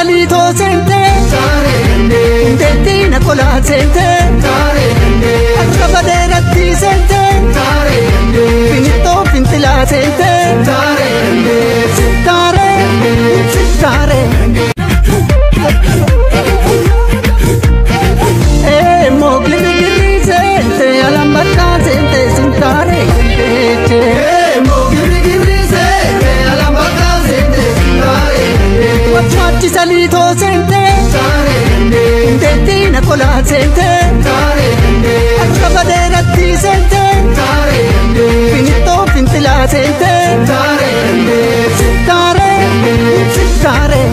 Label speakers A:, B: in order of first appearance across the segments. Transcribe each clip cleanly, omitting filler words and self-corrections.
A: Waachisa liitoo seentee, Deettiin akolaa seentee, Arraba dheeratti seentee, Finixxoo finxilaa seentee, Sintaaree, sintaaree. Moogli girri seentee, alambakkaa seentee, sintaaree gandeechee.
B: Moogli girri seentee, alambakkaa seentee, sintaaree gandeechee.
A: Waachisa liitoo seentee, Deettiin akolaa seentee, Arraba dheeratti seentee, Finixxoo finxilaa seentee, Sintaaree, sintaaree.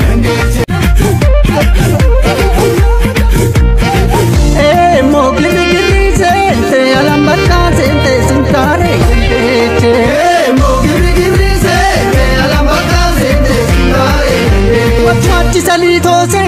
A: Moogli girri seentee, alambakkaa seentee, sintaaree gandeechee.
B: Moogli girri seentee, alambakkaa seentee, sintaaree gandeechee.
A: Waachisa liitoo seentee.